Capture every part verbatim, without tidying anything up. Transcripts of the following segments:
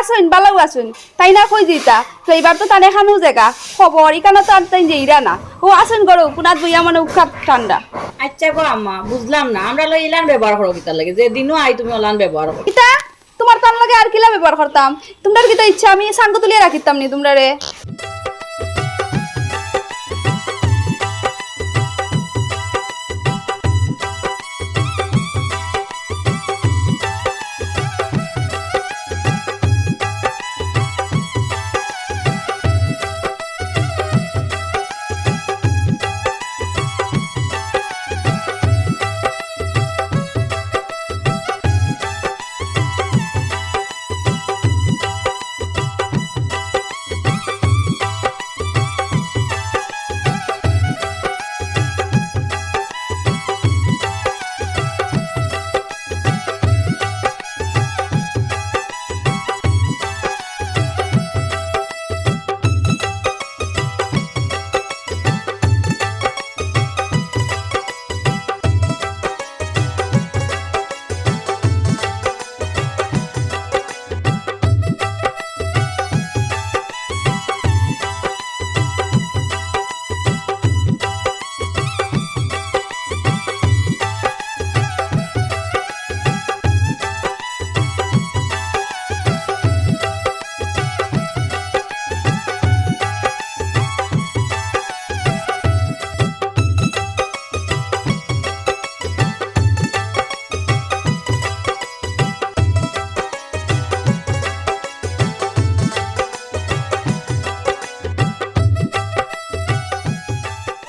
আছইন, বালাউ আছইন। তাইন আর কই যিতা? তো এবার তো তান এখানো জাগা। খবর, ইখানো তো আর তাইন যাইরা না। অউ আছইন ঘরো, কুনাত বইয়া মনে উখাত ঠান্ডা। আচ্ছা গো আম্মা, বুঝলাম না, আমরার লগে ইলান ব্যবহার করো কিতার লাগি? যেদিনউ আই তুমি অলান ব্যবহার করো। ইতা তুমার তান লগে আর কিলা ব্যবহার করতাম? তুমরার কিতা ইচ্ছা আমি সাঙ্গ তুলিয়া রাখিতাম নি তুমরারে?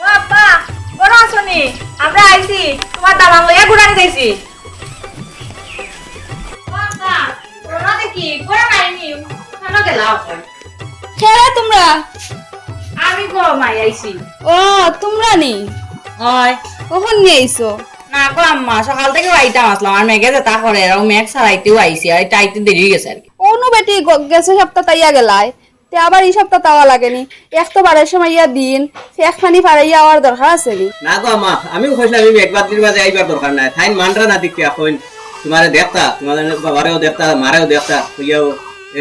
ও আব্বা, ঘরো আছো নি? আমরা আইছি, তুমার দামান লইয়া ঘুরানি যাইছি। ও আব্বা, ঘরো দেখি, ঘরো নাই নি, কুনো গেলা অখন? কেরে তুমরা? আমি গো মাই আইছি। ও, তুমরা নি? অয়। কখন নি আইছো? না গো আম্মা, সকাল থাকি আইতাম আছলাম, আর মেঘে যেতা করে, এরাও মেঘ ছাড়াইতেউ আইছি, আর ইতা আইতে দেরি অই গেছে আর কি। অনু বেটি গ-, গেছে সপ্তাত আইয়া গেলায়, তে আবার ই সপ্তাত আওয়া লাগেনি। এক তো বারোর সময় ইয়া দিন, এক পানি ফারাইয়া আওয়ার দরকার আছে নি? না গো আম্মা, আমিও কইছলাম ই মেঘ বাদলির মাঝে আইবার দরকার নাই। তাইন মানরা না দেখিয়া কইন, তুমারে দেখতা, তুমার বাবারেও দেখতা, মারেও দেখতা, কইয়াও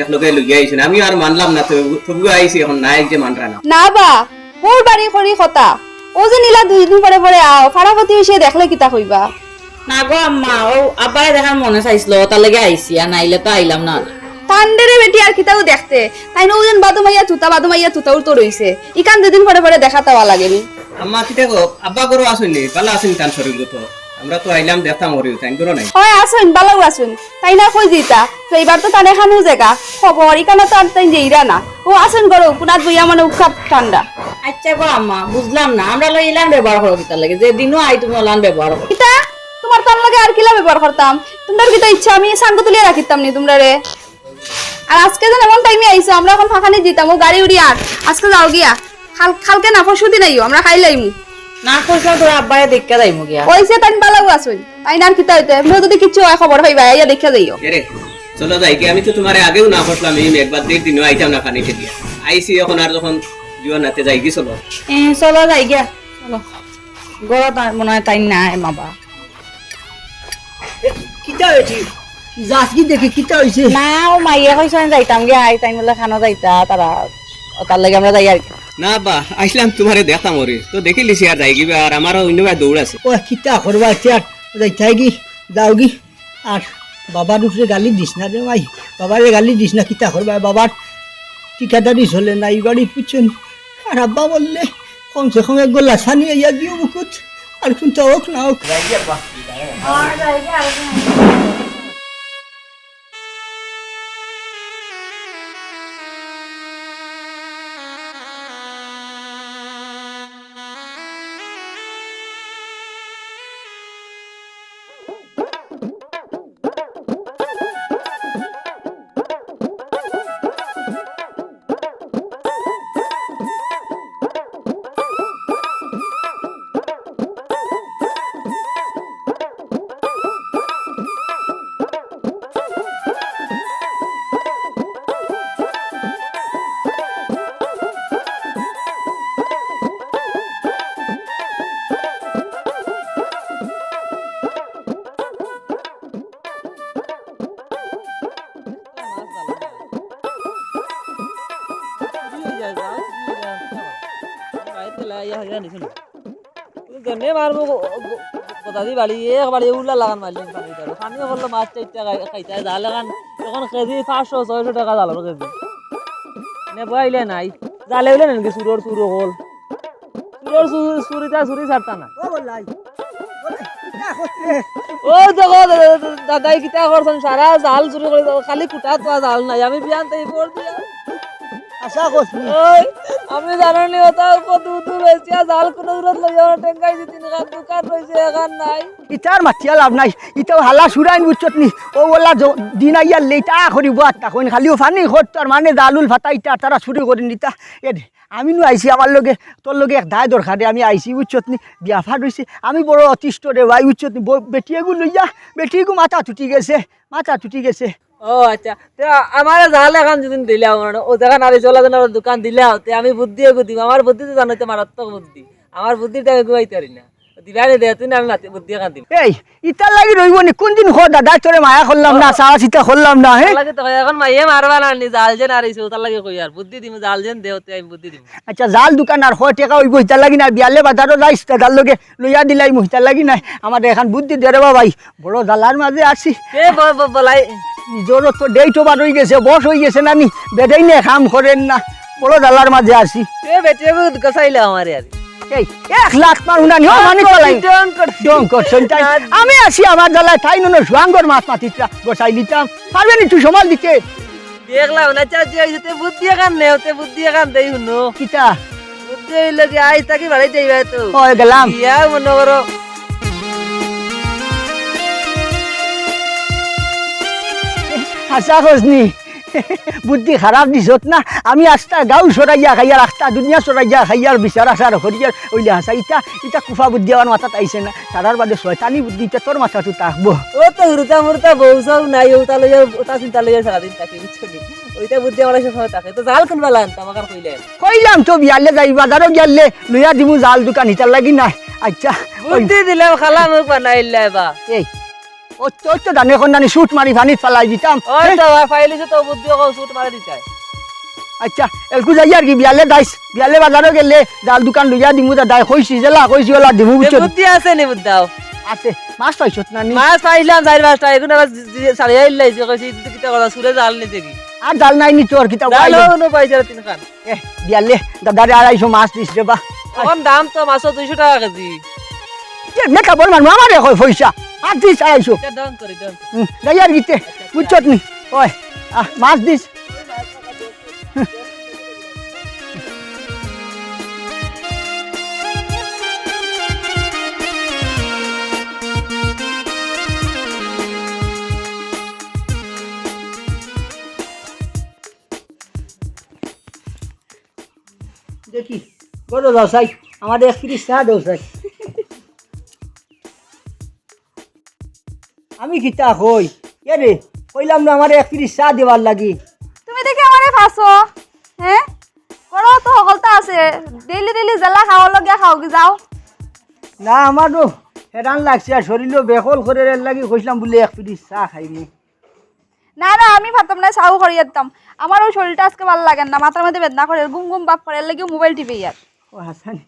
এক লগে লইয়া আইছইন। আমিও আর মানলাম না, তো তবুও আইছি, অখন নাই যে মানরা না। না বা, বউর বাড়ি করি কথা। অউ যে নিলা দুই দিন পরে পরে আও, ফাড়া প্রতিবেশী দেখলে কিতা কইবা? না গো আম্মা, অউ আব্বারে দেখার মনে চাইছিল, তার লাগি আইছি, আর নাইলে তো আইলাম না। তানরে বেটি আর কিতাও দেখতে, তাইন অউ যেন বাদু মাইয়া তুতা, বাদু মাইয়া তুতা উড়তো রইছে। ইখান দুদিন পরে পরে দেখা তাওয়া লাগেনি। আম্মা, কিতা গো, আব্বা ঘরো আছইন নি? বালা আছইন তান শরীর তো? আমরা তো আইলাম দেখতাম অরি, তাইন ঘরো নাই। অয় আছইন, বালাউ আছইন। তাইন আর কই যিতা? তো এবার তো তান এখানো জাগা। খবর, ইখানো তো আর তাইন যাইরা না। অউ আছইন ঘরো, কুনাত বইয়া মনে উখাত ঠান্ডা। আচ্ছা গো আম্মা, বুঝলাম না, আমরার লগে ইলান ব্যবহার করো কিতার লাগি? যেদিনউ আই তুমি অলান ব্যবহার করো। ইতা তুমার তান লগে আর কিলা ব্যবহার করতাম? তুমরার কিতা ইচ্ছা আমি সাঙ্গ তুলিয়া রাখিতাম নি তুমরারে? আর আজকে যেন এমন টাইমে আইছো, আমরা অখন ফাঁকানি দিতাম, অউ গাড়ি উড়ি আর আজকে যাও গিয়া, কাল-, কালকে না পরশু দিন আইও, আমরা কাইল আইমু। না কইছলাম তোর আব্বারে দেখিয়া যাইমু গিয়া। অইছে তাইন বালাউ আছইন, তাইন আর কিতা অইতে, এমনে যদি কিচ্ছু অয় খবর পাইবা, আইয়া দেখিয়া যাইও। এরে, চলো যাই গিয়া, আমি তো তুমারে আগেও না কইছলাম, ই মেঘ বাদলির দিনও আইতাম না পানি খেলিয়া। আইছি অখন আর যখন জুয়ার নাতে যাই গি চলো। এ, চলো যাই গিয়া, চলো। ঘরো তা-, মনে অয় তাইন নাই বাবা। এ, কিতা অইছে? যাস গি দেখি, কিতা অইছে? না, অউ মাইয়ে কইছইন যাইতাম গি, আই তাইন বলে খানো যাইতা, তারা, অতার লাগি আমরা যাই আর কি। না বা, আইছলাম তুমারে দেখতাম অরি, তো দেখিলিছি আর যাই গি বা, আর আমারও অইন্য বায় দৌড় আছে। ও, কিতা করবা, আচ্ছা, আর যাইতায় গি, যাও গি, আর বাবার উপরে গালি দিস না রে মাই, বাবারে গালি দিস না, কিতা করবা, বাবার ঠিকাদারি চলে না ই বাড়িত, বুঝছো নি? আর আব্বা বললে, কমসে কম এক গলা ছানি আইয়া দিও মুখত, আর কুন্তা অউক না অউক। লা, ইয়া, ইয়া, নিছো না। তুমি কেনে মারবো গো-, গো-, গোটা দি বাড়ি, এক বাড়ি উল্লা লাগান মারলে পানি দিতে পারো। পানিও বললো মাছ চারটা খাই-, খাইতে হয়, জাল লাগান। এখন কেজি পাঁচশো, ছয়শো টাকা জালর কেজি। নে বইলে নাই। জালে উলে নেন কি চুরর চুর হল। চুরর চুর, চুরিটা চুরি ছাড়তা না। ও বলাই। ও দেখো, দাদাই কিতা করছেন, সারা জাল চুরি করে দাও, খালি কুটা তো জাল নাই। আমি বিয়ান তাই পড় দিয়া। আশা করছি। ওই, আমি জানি নি ওটা কত দূর দূর হয়েছে, আর জাল কোনো দূরত লইয়া ওরা টেঙ্গাই দিতে না, দোকান রয়েছে, এখান নাই। ইতার মাতিয়া লাভ নাই, ইতাও হালা সুরাইন বুঝছত নি। ও ওলা জ-, দিন আইয়ার লেটা করি বুয়াত তা কইন, খালি ও ফানি খোর তার মানে জালুল ফাতা ইতা তারা চুরি করে নিতা। এ দে, আমি নু আইছি আমার লগে, তোর লগে এক দায় দরকারে আমি আইছি বুঝছত নি। বিয়া ফাট হইছে, আমি বড় অতিষ্ঠ রে ভাই বুঝছত নি। ব-, বেটি এগু লইয়া, বেটি এগু মাথা তুটি গেছে, মাথা তুটি গেছে। ও আচ্ছা, তে আমারে জাল এখন যদি দিলাও, মানে, ও জায়গা নারী চলা যেন দোকান দিলাও, তে আমি বুদ্ধি এগু দিব। আমার বুদ্ধি তো জানো তো মারাত্মক বুদ্ধি। আমার বুদ্ধিটা আমি ঘুমাইতে পারি না। দিবারে দে, তুই না, না, তুই বুদ্ধি এখন দিবি। এই, ইতার লাগি রইব নি? কোন দিন খো দাদা, তোরে মায়া করলাম না, ও। চাওয়া চিতা করলাম না, হে? লাগে তো, এখন মাইয়ে মারবা না, নি জাল যে নারিছে, ওটার লাগে কই আর। বুদ্ধি দিমু, জাল যেন দে, ওতে আমি বুদ্ধি দিমু। আচ্ছা, জাল দোকান আর কয় টেকা হইব, ইতার লাগি না, বিয়ালে বাজারও যাইস, দাদার লগে লইয়া দিলাই মু, ইতার লাগি নাই। আমার এখন বুদ্ধি দে রে বাবাই, বড় জালার মাঝে আছি। এ ব-, ব-, বলাই। নিজরও তো ডেট ওভার হয়ে গেছে, বয়স হয়ে গেছে না নি, বেটাই নে কাম করেন না, বড় জালার মাঝে আছি। এ বেটি, আমি গছাইলে আমার আর। এই, এক লাখ পাউন্ড আনি, ও, মানি পালাই। ডং করছি। ডং করছেন তাই। না। আমি আছি আমার জালায়, তাই নুন সুয়াঙ্গর মাছ মাতিত্রা, গছাই দিতাম। পারবে নি তুই সমাল দিতে? দেখলাম না, চাচি, এই যে তে বুদ্ধি এখান নেও, তে বুদ্ধি এখান দেই হুনো। কিতা? বুদ্ধি হইল কি, আইজ তাকি বাড়ি যাইবা তো। ওই গেলাম। ইয়া মনে করো। হাছা কসনি। বুদ্ধি খারাপ দিছত না। আমি আস্তা গাঁও সরাইয়া খাইয়ার, আস্তা দুনিয়া সরাইয়া খাইয়ার বিচার আচার করিয়ার ওইলে হাছা। ইটা, ইটা কুফা বুদ্ধি আমার মাথাত আইছে না। তারার বাদে শয়তানি বুদ্ধি ইটা তোর মাথাত থাকবো। ও তো হুরুতা মুরুতা বউ সব নাই, ওটা লইয়া, ওটা চিন্তা লইয়া সারাদিন থাকি, বুঝছো নি? ওইটা বুদ্ধি আমার সব সময় থাকে। তো জাল কোন বেলা আনতাম, আমার কইলে। কইলাম তো বিয়ালে যাই, বাজারও গিয়ালে লইয়া দিমু জাল দোকান, ইটার লাগি নাই। আচ্ছা, ওই বুদ্ধি দিলাম, খালা মুখ বানাইলে বা। এই, ও তো, ও তো জানে কোন জানি শুট মারি পানিত ফালাই দিতাম। ওই হ্যাঁ? তো, ভাই, ফাইলিছে তো বুদ্ধি ওকে শুট মারি দিতাই। আচ্ছা, এলকু যাই আর কি, বিয়ালে যাইস, বিয়ালে বাজারও গেলে জাল দোকান লইয়া দিমু দাদাই, কইছি, জেলা কইছি, ওলা দিমু, এ বুঝছো? বুদ্ধি আছে নি বুদ্ধাও? আছে, মাছ পাইছত না নি? মাছ পাইলাম চাইর পাঁচটা, এখন আবার জি-, জি-, সারিয়া ইল্লাই যে কইছি, "ইদু কিতা করা, সুরে জাল নিতে কি?" আর জাল নাই নি তোর, কিতা জাল পাইলে? হলো পাইছে আর তিন খান। এ, বিয়ালে, দাদারে আড়াইশো মাছ দিস রে বা। এখন দাম তো মাছও দুইশো টাকা কেজি। এ, মেকা বল মানু, আমারে কয় পয়সা। আর দিস আড়াইশো। এটা ডাউন করি, ডাউন করি। হুম, যাই আর কিতে, আচ্ছা, বুঝছত নি? ওই, আহ, মাছ দিস। দেখি, বড় যাও চাই, আমারে এক ফ্রিজ চা দেও চাই। আমি কিতা কই? এ রে, কইলাম না আমারে এক ফ্রিজ চা দেবার লাগি। তুমি দেখি আমারে ফাঁসো, হ্যাঁ? করো তো হকলতা আছে, ডেইলি ডেইলি জেলা খাওয়ার লগে খাও কি যাও? না, আমারও হেরান লাগছে আর শরীরও বেকল করে এর লাগি কইছিলাম বলে এক ফ্রিজ চা খাইনি। না, না, আমি পারতাম না, চাও করিয়া দিতাম। আমার ওই শরীরটা আজকে ভালো লাগে না, মাথার মধ্যে বেদনা করে, ঘুম ঘুম ভাব করে, এর লাগিও মোবাইল টিপি ইয়ার। ও হাসানি,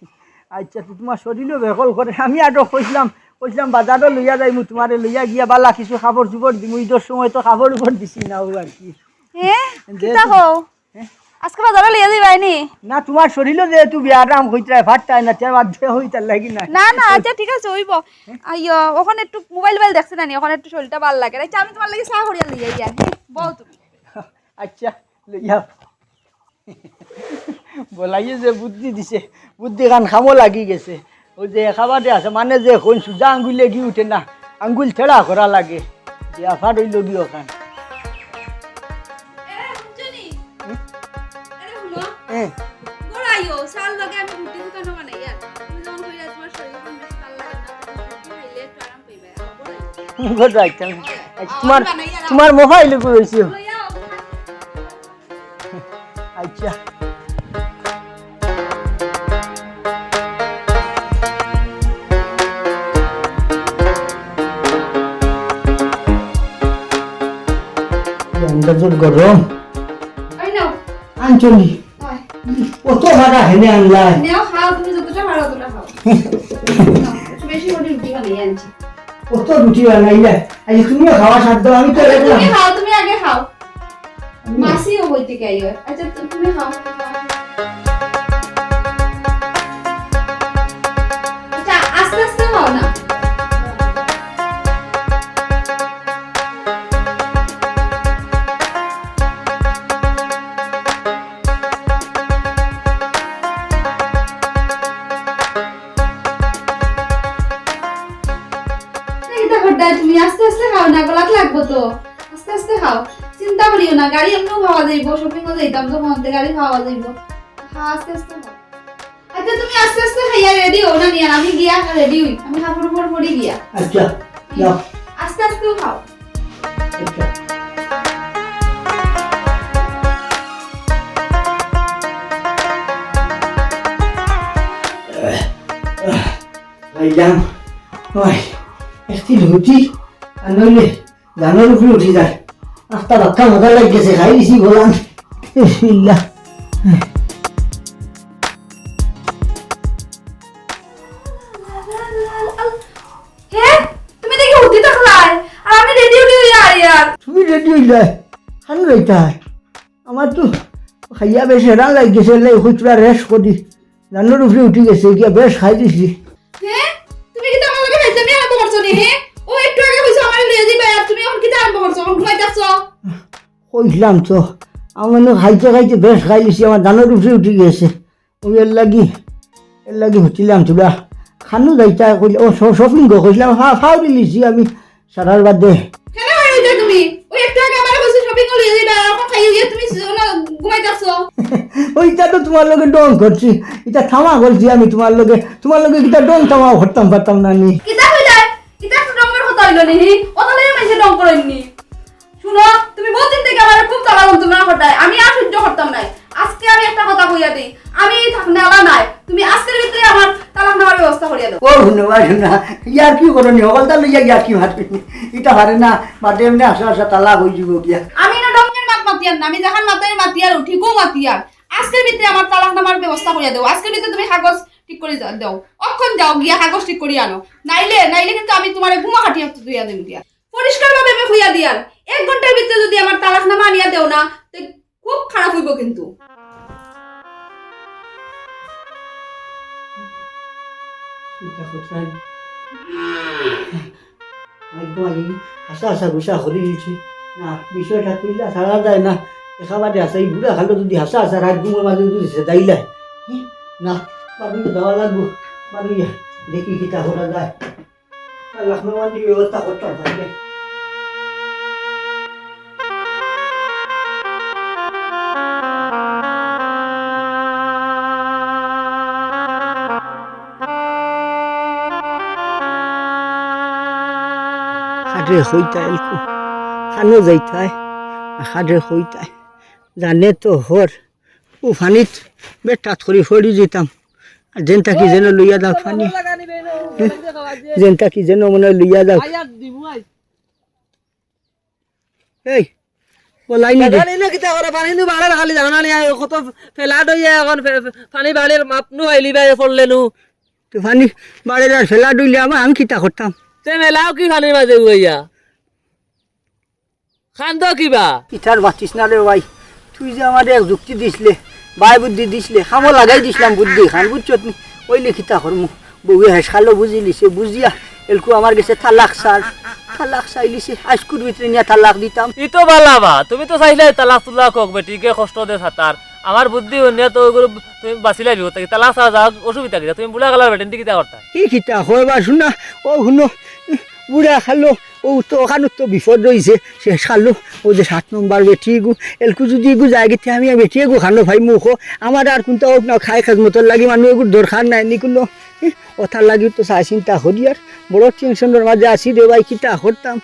আচ্ছা, তো তোমার শরীরও বেকল করে। আমি আরো কইছিলাম, কইছিলাম বাজারও লইয়া যাইমু, তোমারে লইয়া গিয়া বালা কিছু কাপড় চোপড় দিমু। ঈদর সময় তো কাপড় উপর দিছি না, ও আর কি। হ্যাঁ? দে কিতা তো। কও? হ্যাঁ? আজকে বাজারও লইয়া যাইবাই নি? না, তোমার শরীরও যেহেতু ব্যায়াম হইতে পারতায় না, তে বাদ দে হইতার লাগি না। না, না, আচ্ছা, ঠিক আছে, হইব। আইয়ো, ওখানে একটু মোবাইল মোবাইল দেখছি না নি, ওখানে একটু শরীরটা ভালো লাগে। আচ্ছা, আমি তোমার লাগি চা করিয়া লইয়া আই, হ্যাঁ? বও তুমি। আচ্ছা, লইয়া। বলাইয়ে যে বুদ্ধি দিছে, বুদ্ধি খান খামো লাগি গেছে। ওই যে একাবাদে আছে, মানে যে কোন সুজা আঙ্গুলে গি উঠে না, আঙ্গুল ঠেলা করা লাগে। যে আফা রইল গি ওখান। এরে, হুনছো নি? হুম? এরে, হুনো। হ্যাঁ। ঘর আইও, চার লগে আমি রুটি দুখানো বানাইয়ার। তুমি যখন কইরা তোমার শরীর কোন বেশি ভালো লাগে না, তুমি রুটি খাইলে একটু আরাম পাইবে। ঘর আইতাম। তোমার, তোমার মোবাইল কই হইছে? লইয়া আও। আচ্ছা। আন্দাজর গরম। ওই নাও। আঞ্চলি। ওই। অত ভাড়া হেনে আনলায়? নেও, খাও, তুমি যতটা পারো অতটা খাও। একটু বেশি করে রুটি বানাই আনছি। অত রুটি বানাইলে, আজ তুমিও খাওয়া সাধ্য, আমি তো আচ্ছা, একলা। তুমি খাও, তুমি আগে খাও। আমি মাসিও বইতে গেল। আচ্ছা, তু-, তুমি খাও। আচ্ছা, আস্তে আস্তে খাও না। এই দেখো, ডাই, তুমি আস্তে আস্তে খাও না, গলাত লাগবো তো। আস্তে আস্তে খাও, চিন্তা করিও না, গাড়ি এমনেও পাওয়া যাইবো, শপিং ও যাইতাম যখন, তে গাড়ি পাওয়া যাইবো। হ্যাঁ, আস্তে আস্তে খাও। আচ্ছা, তুমি আস্তে আস্তে খাইয়া রেডি হও না নিয়া, আমি গিয়া রেডি হই, আমি কাপড় উপর পরি গিয়া। আচ্ছা, যাও। আস্তে আস্তে খাও। আচ্ছা। খাইলাম। ওই, একটি রুটি আর নইলে জানোর উপরে উঠি যায়। আস্তা বাক্কা মজা লাগতেছে, খাই দিছি বলাম। বিসমিল্লাহ। হে, তুমি দেখি হুতি থাকলাই, আর আমি রেডি উডি হইয়া আইয়ার। তুমি রেডি হইলায়? খান রইতায়? আমার তো খাইয়া বেশ হেরান লাগি গেছে, লাই খুচরা রেস্ট করি। জানোর উপরে উঠি গেছে, গিয়া বেশ খাই দিছি। হে? তুমি কিতা আমার লগে ফাইজলামি আরম্ভ করছো নি, হে? ও একটু আগে কইছো আমারে লইয়া যাইবা, আর তুমি এখন কিতা আরম্ভ করছো? এখন ঘুমাই থাকছো? কইছিলাম তো, আমার মনে খাইতে খাইতে বেশ খাই দিছি, আমার জানোর উপরে উঠি গেছে। ওই এর লাগি, এর লাগি হুতিলাম তুলা। খানো যাইতা কইলে, ও, শ-, শপিং গো কইছিলাম, ফা-, ফাউরি লিছি আমি সারার বাদে। কেনে ফাউরি লিছো তুমি? ওই একটু আগে আমারে কইছো শপিং করে লইয়া যাইবা, আর এখন খাইয়া গিয়া তুমি স-, না, ঘুমাই থাকছো। ওইটা তো তোমার লগে ডং করছি, এটা থামা করছি আমি তোমার লগে, তোমার লগে কিতা ডং থামা করতাম পারতাম না নি। কিতা কইলায়? ইটা তো ডংর কথা হইল নি, হি? অতা লইয়া মাইনষে ডং করইন নি। শুনো, তুমি বহুত দিন থাকি আমারে খুব জ্বালা যন্ত্রণা করতায়, আমি আর সহ্য করতাম নায়। আজকে আমি একটা কথা কইয়া দেই, আমি থাকনে আলা নায়, তুমি আজকের ভিতরে আমার তালাক নেওয়ার ব্যবস্থা করিয়া দেও। ও হুনো, ও হুনো, ইয়ার কি করো নি? হকলতা লইয়া ইয়ার কি মারবে নি? ইটা পারে না, বাদে এমনে আশা আশা তালাক হই যাব গিয়া। আমি না ডংর মাত মাতিয়ার না, আমি যেখান মাতাই মাতিয়ার, ঠিকও মাতিয়ার। আজকের ভিতরে আমার তালাক নেওয়ার ব্যবস্থা করিয়া দেও, আজকের ভিতরে তুমি কাগজ ঠিক করি যা-, দেও। অখন যাও গিয়া কাগজ ঠিক করি আনো, নাইলে, নাইলে কিন্তু আমি তোমারে গুমা কাটিয়া তুইয়া দিমু গিয়া। পরিষ্কারভাবে আমি কইয়া দিয়ার, এক ঘন্টার ভিতরে যদি আমার তালাকনামা আনিয়া দেও না, তে খুব খারাপ হইব কিন্তু। চিন্তা করছাই। আই গো, আই হাছা হাছা গুছা করি দিছে। না, বিষয়টা তুইলা ছাড়া যায় না। একেবারে হাছা, এই বুড়া খালো যদি হাছা হাছা রাত ঘুমের মাঝে যদি সেদাইলায়। হুম? না, বাড়ি যাওয়া লাগবো। বাড়ি যা। দেখি কিতা করা যায়। আল্লাহ, আমার কি ব্যবস্থা করতাম পারবে। কারে কইতায় এলকু, কানো যাইতায়, কারে কইতায়, জানে তো হর, ও পানিত বেটাত করি পড়ি যাইতাম, আর যেনতা কি যেন লইয়া যাও পানি, হ্যাঁ? যেনতা কি যেন মনে হয় লইয়া যাও। এই, বলাই নি রে। গাড়ি না কিতা করে, পানি নু বাড়ের খালি জানা নি, আর কত ফেলাট হইয়া এখন ফে-, ফে-, পানি বাড়ের মাপ নু আইলি বা এ পড়লে নু। তো পানি বাড়ের আর ফেলাট হইলে আবার আমি কিতা করতাম? তে মেলাও কি পানির মাঝে উবাইয়া? খান্দ কিবা? ইতার মাতিস না রে ভাই, তুই যে আমারে এক যুক্তি দিছলে, বায় বুদ্ধি দিছলে, কামো লাগাই দিছলাম বুদ্ধি খান, বুঝছত নি? ওইলে কিতা করমু? বউয়ে হেস খালো বুঝিলিছে, বুঝিয়া এলকু আমার গেছে তালাক চার, তালাক চাইলিছে, আইজকুর ভিতরে নিয়া তালাক দিতাম। ই তো বালা বা, তুমি তো চাইলায় তালাক তুলাক হোক, বেটিকে কষ্ট দে সাতার। আমার বুদ্ধি হুনিয়া তো ওগুলো তুমি বাঁচিলাই বিপদ থাকি, তালাক চার যাক, অসুবিধা কিতা? তুমি বুড়া কালার বেটেন্টি কিতা করতা? কি কিতা হয় বা শুনা, ও শুনো, বুড়া খালো, ও তো ওখানো তো বিপদ রইছে, সে খালো, ও যে সাত নম্বর বেটি গু, এলকু যদি এগু যায় গেতে আমি বেটি এগু খানো ভাই মুখো, আমার আর কুনতা হোক না খাই খেজমতর লাগি মানু এগুর দরকার নাই নি কুনো। হি, ওটার লাগি তো চাই চিন্তা করি আর বড় টেনশনর মাঝে আছি রে ভাই, কিতা করতাম।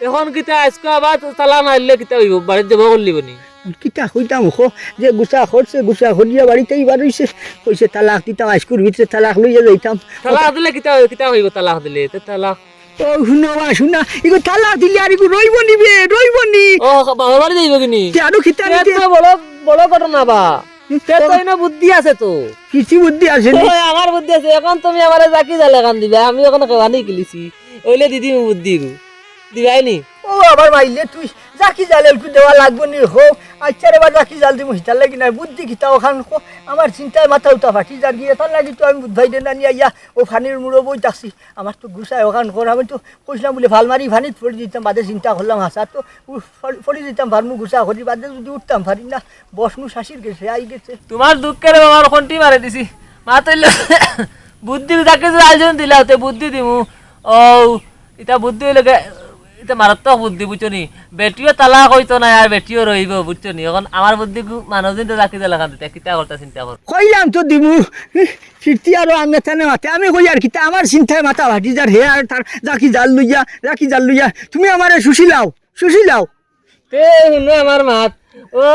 এখন কিতা আইজকু আবার তালাক না দিলে কিতা হইব? বাড়িত যাব করলিব নি? কিতা কইতাম কো, যে গুছা করছে, গুছা করিয়া বাড়িতেই বার হইছে, কইছে তালাক দিতাম, আইজকুর ভিতরে তালাক লইয়া যাইতাম। তালাক দিলে কিতা হইব? কিতা হইব তালাক দিলে? তে তালাক ও, শুনো বা, শুনা, ইগো তালাক দিলে আর ইগো রইব নি বে, রইব নি। ও, বাবার বাড়ি যাইব কি নি? তে আরো কিতা তে নিতে? তো বড়, বড় ঘটনা বা। তে তো ইনো বুদ্ধি আছে তো। কিছি বুদ্ধি আছে নি? ওই আমার বুদ্ধি আছে, অখন তুমি আমারে জাকি জাল এখান দিবায়, আমি অখন কেওয়ানি কিলিছি, অইলে দিদিমু বুদ্ধি গু। দিবায় নি? ও আমার মাইলে তুই জাকি জাল এলকু দেওয়া লাগবো নি হো। আইচ্ছা রে বা জাকি জাল দিমু হিতার লাগি নায়, বুদ্ধি কিতা অখান কো। আমার চিন্তায় মাথা উতা ফাটি যারগি, এটার লাগি তো আমি বুঝবাই দে না নি আইয়া ও ফানির মুড়ো বই থাকছি। আমার তো গুছায় অখান কর, আমি তো কইছিলাম বুলে ফাল মারি ফানিত পড়ি দিতাম, বাদে চিন্তা করলাম হাছা তো উ-, পড়ি, পড়ি দিতাম ফারমু গুছা করি, বাদে যুদি উঠতাম ফারি না, বসমু শাশির গেছে, আই গেছে। তোমার দুঃখে রে বাবা, কন্টি মারি দিছি। মা তইলে বুদ্ধি তাকে যে আয়োজন দিলা, তে বুদ্ধি দিমু। ও, ইটা বুদ্ধি অইলে গে-, ইটা মারাত্মক বুদ্ধি, বুঝছো নি? বেটিও তালাক অইতো নায়, আর বেটিও রইবো, বুঝছো নি? অখন আমার বুদ্ধি গু-, মানুষ দিন তো রাখি দিলা খান, তে কিতা করতা চিন্তা কর। কইলাম তো দিমু, ফিরতি আরো আঙ্গে থানে মাতে। আমি কই আর কিতা, আমার চিন্তায় মাথা ফাটি যার, হে আর তার জাকি জাল লইয়া, জাকি জাল লইয়া। তুমি আমারে শুষিলাও, শুষিলাও। তে হুনো আমার মাত। ও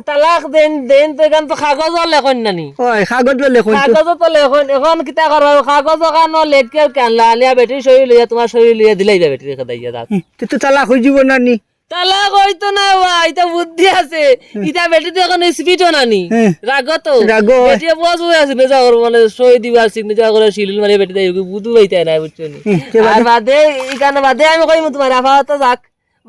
তালাক দেন, দেন তো এখান তো কাগজও লেখন না নি। ওই, কাগজও লেখন তো। কাগজও তো লেখন, অখন কিতা করবা? কাগজ অখানো লেখিয়া কেন লালিয়া বেটির সই লইয়া, তোমার সই লইয়া দিলাইবা বেটির খেদাইয়া দাও। হুম, তে তো তালাক অই যিবো না নি? তালাক অইতো না বা, ইটা বুদ্ধি আছে। হুম। ইটা বেটি তো অখন স্পিডও না নি। হুম। রাগো তো। রাগো। বেটিয়ে বস বই আছে, নেজা করে মানে সই দিবা, সিগনেচার করে, সিল মারিয়া বেটি দেয়, বুদ্ধু পাইতায় না, বুঝছো নি? হুম, তে আর বাদে? বাদে, ইখান বাদে আমি কইমু তোমার আপাতত যাক।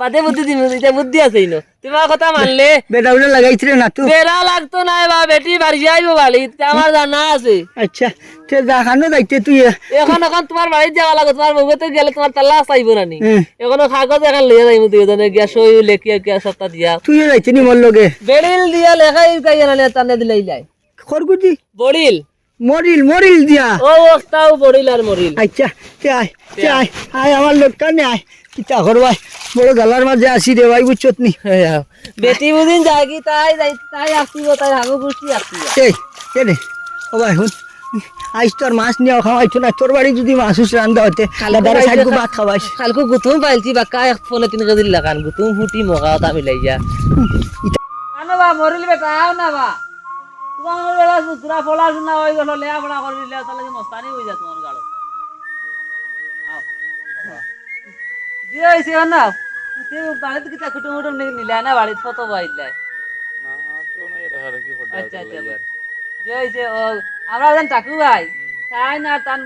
বাদে বুদ্ধি দিমু, ইটা বুদ্ধি আছে ইনো। তোমার কথা মানলে। বেটা উঠে লাগাইছ রে না তো। বেড়া লাগতো নায় বা, বেটি বাড়ি আইবো বাড়ি, ইটা আমার জানা আছে। আইচ্ছা, তে যা খানো যাইতে তুই। অখন, অখন তোমার বাড়িত যাওয়া লাগবো, তোমার বউয়ে তো গেলে তোমার তালাক চাইবো না নি। হুম। অখন ও কাগজ এখান লইয়া যাইমু দুইজনে গিয়া সই লেখিয়া গিয়া সবটা দিয়া। তুইও যাইতে নি মোর লগে। বেড়িল দিয়া লেখাই যাইয়া না নি, তানে দিলাই যায়। খরগুজি? বড়িল। মরিল, মরিল দিয়া। ও, ওটাও বড়িল আর মরিল। আইচ্ছা, তে আয়, তে আয়, আয়, আমার লোকটা নে আয়। কিতা করবায়? বড় জ্বালার মাঝে আছি রে ভাই, বুঝছত নি? হ্যাঁ, হ্যাঁ। বেটি বুঝিন যায়গি, তাই যাই, তাই আসিব, তাই হাগু গুষ্টি আসিব। এই, কে রে? ও ভাই, হুন। আইজ তোর মাছ নিয়া খাওয়াইতো না, তোর বাড়ি যুদি মাছ উস রান্দা অইতে, কালকে দাদারে ভাই সাইড দেখা-, ভাত খাওয়াইস। কালকে গুতুম পাইলছি, বাক্কা এক ফোনে তিন কেজির লাখান, গুতুম ফুটি মগা ওটা মিলাইয়া। আনো বা, মরিল বেটা, আও না বা। তোমার বেলা সুতরা ফলা শুনা হয়ে গেল, লেয়া পড়া করে দিলে, তাহলে কি মস্তানি হয়ে যায় তোমার গাড়ো। আও। জি, হয়েছে, না? তুই বাড়িতে কিতা কুটুম উটুম নি-, নিলে না, বাড়িতে কত বাইলে? না, আর তো নাই, এটা আর কি করতে আচ্ছা, হবে, আচ্ছা, লইয়া। বুঝছি। জি, হয়েছে, ও, আমরা একজন টাকু ভাই, হুম। তাই না, তান,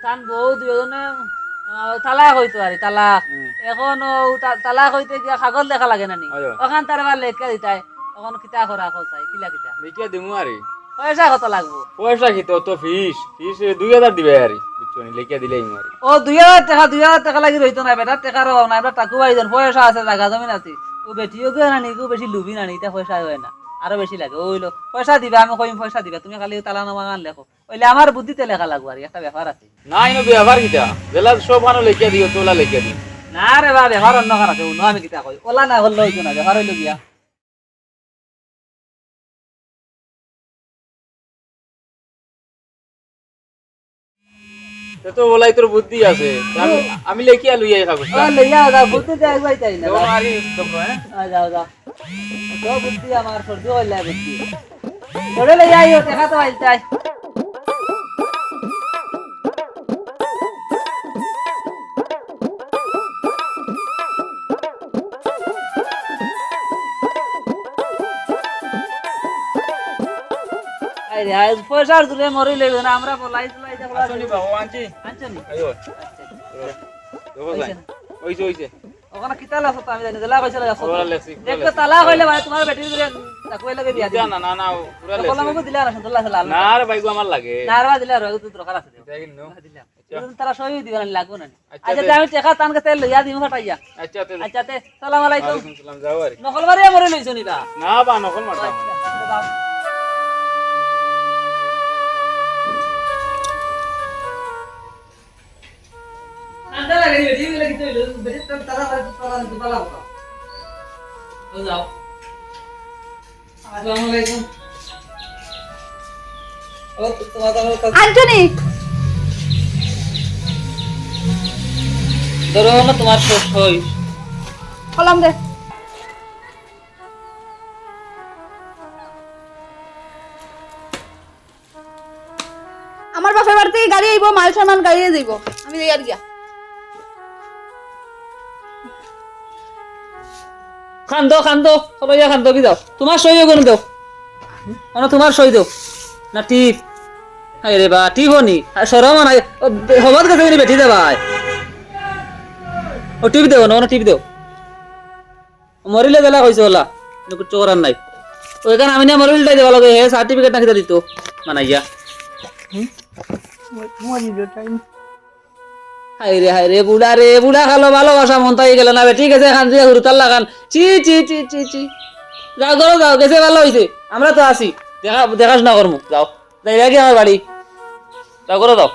তান বউ দুজনে, আহ, তালাক হইতো আর কি, তালাক। হুম। এখন ও তা-, তালাক হইতে গিয়া কাগজ লেখা লাগে না নি? অয়, অয়। ওখান তার আবার লেখা দিতাই। অখন কিতা করা, কও চাই, কিলা কিতা? দেখিয়া দিমু আরে। পয়সা কত লাগবো? পয়সা কিতা, অত ফিস, ফিস দুই হাজার দিবায় আরে, বুঝছো নি, লেখিয়া দিলাইমু আরে। ও, দুই হাজার টেকা, দুই হাজার টেকা লাগি রইতো না, বেটার টেকার অভাব নাই, আমরা টাকু ভাই যেন, পয়সা আছে, জাগা জমিন আছে। ও বেটিও গেও না নি, গো বেশি লুবি না নি, ইতা পয়সা অয় না, আরো বেশি লাগে। ও অইলো, পয়সা দিবা, আমি কইম পয়সা দিবা, তুমি খালি তালাকনামাখান লেখো। অইলে আমার বুদ্ধিতে লেখা লাগবো আরে, একটা ব্যাপার আছে। না, ইনো ব্যাপার কিতা? যেলা সব খানো লেখিয়া দিও, তোলা লেখিয়া দিও। না রে বা, ব্যাপার অন্য খান আছে, অন্য আমি কিতা কই, ওলা না করলে অইতো না, ব্যাপার অইলো গিয়া। তে তো বলাই তোর বুদ্ধি আছে। তে আমি, হুম। আমি লেখিয়া লইয়া এই কাগজটা। ও, লইয়া যা, বুদ্ধি তো একবার চাই না। যাও, আরে, তোমরা, হ্যাঁ? আ, যাও, যাও। তো বুদ্ধি আমার, সহ্য করলে বুদ্ধি। ধরে লইয়া আইও, দেখা তো আইতাই। আরে, আজ পয়সার জুরে মরি লইবে না, আমরা বলাই চলাই দেখো। আসুনি বাবু, আনছি। আনছো নি? আইও। আচ্ছা। দেখো, দেখো, আইছে যাই। না? ওই যে, ওই যে। ওখানে কিতা লেখো তো আমি জানি, যেলা কইছে লেখো। ওরা লেখছি, ওরা দেখো, লেখছি। তালা কইলে মানে তোমার বেটির জুরে তাকুয়াই লাগে বিয়া দিবি। না, না, না, ওরা দেখো, লেখছি। আমাকে দিলে আর সুন্দর লাগছে, লাল। না রে ভাই, গো আমার লাগে। না রে ভাই, দিলে আর, ওই তো দরকার আছে। এটা কিন্তু। না, দিলে। আচ্ছা। তারা সই দিবা না, লাগবো না। আচ্ছা, আচ্ছা, তে। তে আমি টেকা তানকে তেল লইয়া দিমু ফাটাইয়া। আচ্ছা, তে। আচ্ছা, তে, সালাম আলাইকুম। ওয়ালাইকুম সালাম, যাও আরে। নকল মারিয়া মরে লইছো নি বা? না বা, নকল মারতাম। আচ্ছা, তে যাও। ঠান্ডা লাগে রে, বেটি, বেটি, বেটি, তারা, তারা, তারা, তারা, তারা, ও যাও। আসসালামু আলাইকুম। ও, তোমার, তোমার কাছে আন্টনি! ধরো না তোমার সই। কলম দে। আমার বাপের বাড়ি থাকি গাড়ি আইবো, মাল সামান গাড়িয়ে যাইবো। আমি যাই আর গিয়া। কান্দো, কান্দো, চলো গিয়া কান্দো, কি যাও? তোমার সই ওখানে দাও। অনো তুমার সই দেও। না টিপ। হায় রে বা, টিপ অনি। আর শরম নাই। ও, বে-, হবাত গেছে কিনি বেটি দে ভাই। ও টিপ দেও, না, অনো টিপ দেও। মরিলে দিলা কইছে অলা। অনো কিচ্ছু করার নাই। ও এখান আমি না মরিল তাই দেওয়া লাগে, হে সার্টিফিকেট না কিতা দিত। মানাইয়া। মরিল তাই। হায় রে, হায় রে, বুড়া রে, বুড়া কালো ভালোবাসা মন থাকি গেল না, বেটি গেছে কান্দিয়া হুরুতার লাখান। ছি, ছি, ছি, ছি, ছি। যাও, ঘরো যাও, গেছে ভালা অইছে। আমরা তো আছি। দেখা, দেখাশুনা করমু। যাও। যাইরাগি আমার বাড়ি। যাও, ঘরো যাও।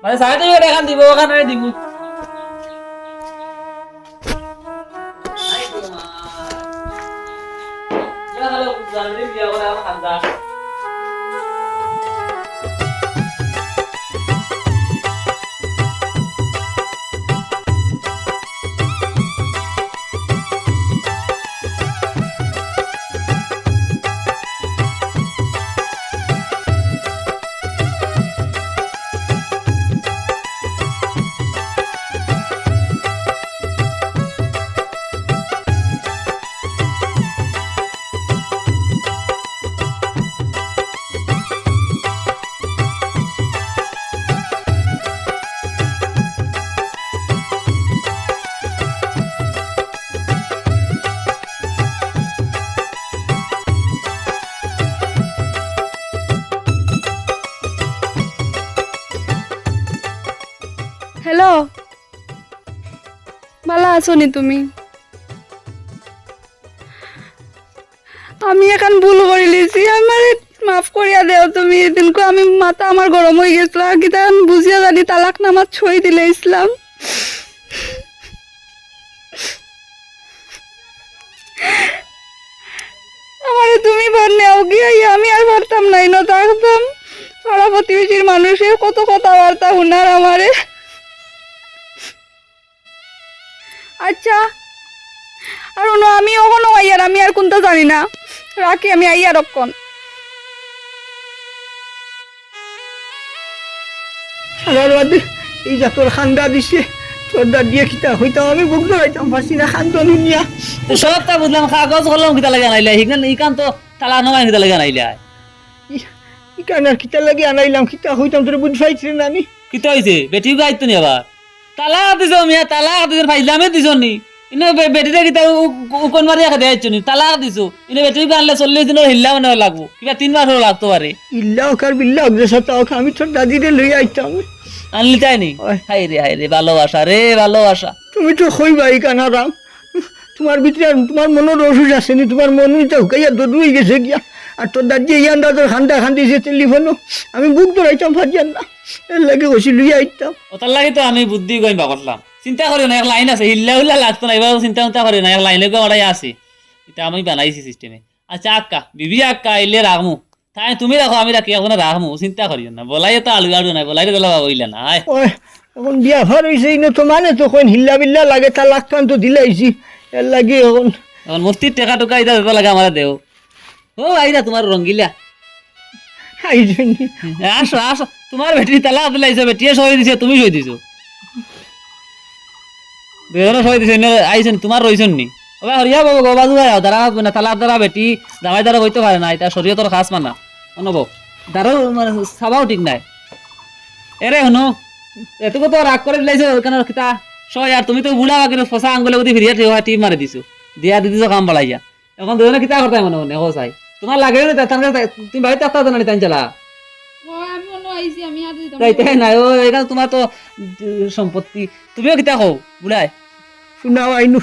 মানে, সার্টিফিকেট এখান দিব, ওখানে দিব। হ্যালো, ভালা আছো নি তুমি? আমি এখান ভুল করিলিছি, আমারে মাফ করিয়া দেও তুমি। এদিনকু আমি মাথা আমার গরম অই গেছিল, আর কিতা আমি বুঝিয়া জানি তালাকনামাত সই দিলাইছিলাম। আমারে তুমি বার নেও গিয়া, আমি আর পারতাম না, ইনো থাকতাম। পাড়া প্রতিবেশীর মানুষে কত কথাবার্তা হুনার আমারে। আচ্ছা, আর হুনো, আমি অখনো আইয়ার, আমি আর কুন্তা জানি না। রাখি, আমি আইয়ার অখন। শালার বাদে এই জাতর কান্দা দিছে, তোর দাদিয়ে কিতা কইতাম, আমি বুক ধরাইতাম পারছি না, কান্দন হুনিয়া। তো সবটা বুঝলাম, কাগজ কলম কিতা লাগি আনাইলা, ইখান, ইখান তো তালাকনামা কিতা লাগি আনাইলা? ই-, ইখান আর কিতা লাগি আনাইলাম, কিতা কইতাম তোরে বুঝ পাইছি না আমি। কিতা অইছে? বেটিও গাইতো নি আবার? তালাক দিছো মিয়া, তালাক দিছো, ফাইজলামি দিছো নি? ইনো বে-, বেটিরে কিতা উ-, উ-, উকন মারিয়া খেদে আইছো নি? তালাক দিছো। ইনো বেটিরে আনলে চল্লিশ দিনর হিল্লা মানে লাগবো। কিবা তিন মাসও লাগতো পারে। ইল্লা অউক আর বিল্লা অউক, যে সাতা অউক, আমি তোর দাদিরে লইয়া আইতাম। আনলি তাই নি? ওই। হায় রে, হায় রে, ভালোবাসা রে, ভালোবাসা। তুমি তো কইবায় ইখান আরাম। তুমার ভিতরে আর তুমার মনর অসুখ আছে নি, তুমার মন ইতা হুকাইয়া দদু অই গেছে গিয়া। আর তোর দাদিয়ে ই আন্দাজর কান্দা কান্দিছে টেলিফোনো, আমি বুক ধরাইতাম পারিয়ার না। এর লাগি কইছি লইয়া আইতাম। অতার লাগি তো আমি বুদ্ধি গইম বার করলাম। চিন্তা করিও না, এক লাইন আছে, হিল্লা হুল্লা লাগতো না, এবার চিন্তা চিন্তা করিও না, এক লাইনে গো ওটাই আছে। ইটা আমি বানাইছি সিস্টেমে। আচ্ছা আক্কা, বিবি আক্কা আইলে রাখমু। তাই তুমি রাখো, আমি রাখি, এখন রাখমু, চিন্তা করিও না। বলাই তো আলু আলু নাই, বলাই তো বাবা অইলা না, আয়। ওই, এখন বিয়া ভার অইছে, ইনো তো মানে তো কইন হিল্লা বিল্লা লাগে, তালাক খান তো দিলাইছি, এর লাগি এখন। এখন মুস্তির টেকা টুকা ইতা যত লাগে আমারে দেও। ও আইরা তুমার রঙ্গিলা। আইজনি। আসো, আসো, তুমার বেটি তালাক দিলাইছে, বেটিয়ে সই দিছে, তুমি সই দিছো। দুইজনে সই দিছে, এনে আইছন, তুমার রইছন নি? ওবা হরিয়া বাবু, গো বাজু ভাই, দাঁড়া, না, তালাক দাঁড়া বেটি, জামাই দাঁড়া বইতে পারে না, ইটা শরীয়তর খাস মানা। অনব, দাঁড়াও, মানে, সাবাও ঠিক নাই। এরে, হুনো, এটুকু তো রাগ করি দিলাইছো, কেন কিতা? সই, আর তুমি তো বুড়া বাকির ফসা আঙ্গুলে বুদ্ধি ফিরিয়া ঠিক হয়, টিপ মারি দিছো। দিয়া দি দিছো কাম বাড়াইয়া। এখন দুইজনে কিতা করতায় মনে মনে, কও চাই? তুমার লাগে না, তার কাছে তুমি বাড়িত থাকতা না, তাই চালা। ও, আমি অনো আইছি, আমি আর দিতাম তাই, না। তাই না, ও, এখানে তুমার তো, উম, সম্পত্তি। তুমিও কিতা কও, বুড়ায়? শুনা, আইনু,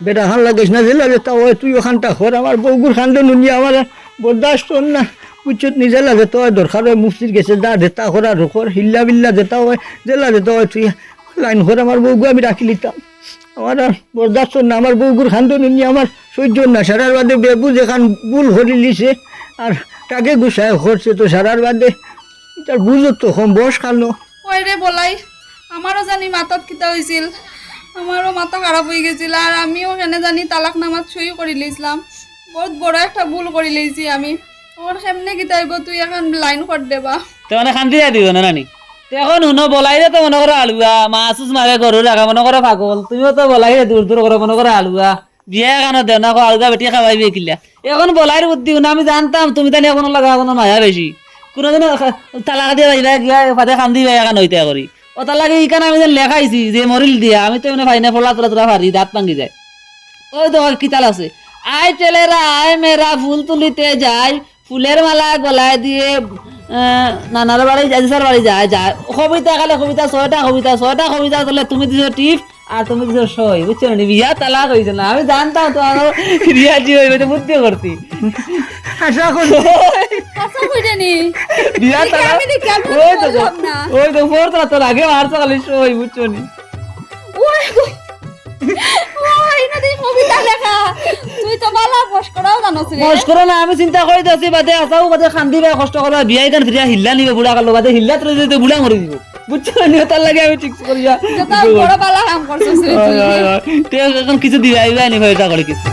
বেটা খান লাগাইস না, জেলা যেতা অয়, তুই অখানটা কর, আমার বউগুর কান্দন হুনিয়া আমার আর বরদাস্ত অর না, বুঝছত নি, জেলা যেতা অয়, দরকার অয়, মুফতির গেছে যা, যেতা করার কর, হিল্লা বিল্লা যেতা অয়, জেলা যেতা অয়, তুই লাইন কর, আমার বউগু আমি রাখিলিতাম। আমার আর বরদাস্ত অর না, আমার বউগুর কান্দন হুনিয়া আমার সইজ্য অর না, সারার বাদে বেবুঝ এখান ভুল করিলিছে, আর তাকে গুছায় করছে তো সারার বাদে, তার বুঝ তো কম, বয়স কানো। ওই রে বলাই, আমারও জানি মাথাত কিতা অইছিল, আমারও মাথা খারাপ অই গেছিল, আর আমিও কেনে জানি তালাকনামাত সই করিলিছলাম, বউত বড় একটা ভুল করিলিছি আমি। অখন কেমনে কিতা অইবো, তুই এখান লাইন কর দেবা। তে মানে কান্দি যাই দিও না নানি? তে এখন হুনো, বলাইরে তো মনো করো আলুয়া, মাছ উছ মারে গরু রাখা মনো করো পাগল, তুমিও তো বলাইরে দূর দূর করো মনো করো আলুয়া। বিয়া এখানো দেও না, কও আলগা বেটি খাওয়াইবে কিলা। এখন বলাইর বুদ্ধি হুনো, আমি জানতাম তুমি তানি এখনো লাগা এখনো মায়া বেশি। কোনোদিনও খা-, তালাক দিয়া যাইবা গিয়া, বাদে কান্দিবা এখান অইতা করি। অতার লাগি ইখান আমি যেন লেখাইছি যে মরিল দিয়া, আমি তো এমনে পাই না, ফলা তোরা তোরা পারি, দাঁত ভাঙ্গি যায়। ওই তো কিতাল আছে, আয় ছেলেরা আয় মেয়েরা ফুল তুলিতে যাই, ফুলের মালা গলায় দিয়ে আহ, নানার বাড়ি যায়, দিশার বাড়ি যায়, যায়। কবিতা খালি কবিতা, ছয়টা কবিতা, ছয়টা কবিতা তোলে তুমি দিছো টিপ, আর তুমি দিছো সই, বুঝছো নি? বিয়া তালাক অইছে না, আমি জানতাম তো আরো রিয়াজি অইবে, তো বুদ্ধি করছি। আশা করি। কথা বুঝে নি। বিয়া তালাক। আমি দেখি, আমি ওই তো, বললাম না। ওই তো, ফোর তো তোর আগে মারছো খালি সই, বুঝছো নি? ওই গো। ওই না দেখি কবিতা লেখা। তুই তো বালা মস্করাও জানোস রে। মস্করা না, আমি চিন্তা করি দিছি বাদে, আসাও বাদে কান্দিবা, কষ্ট করবা, বিয়া ইখান ফিরিয়া হিল্লা নিবে বুড়া কালো, বাদে হিল্লা তোরে দিতে বুড়া মরি দিব। বুঝছো নি? তার লাগি আমি ঠিক করিয়া যত বড় বালা কাম করছস রে তুই। হয়, হয়, হয়। তে এখন কিছু দিবা, আইবা নি, এটা করে কিছু।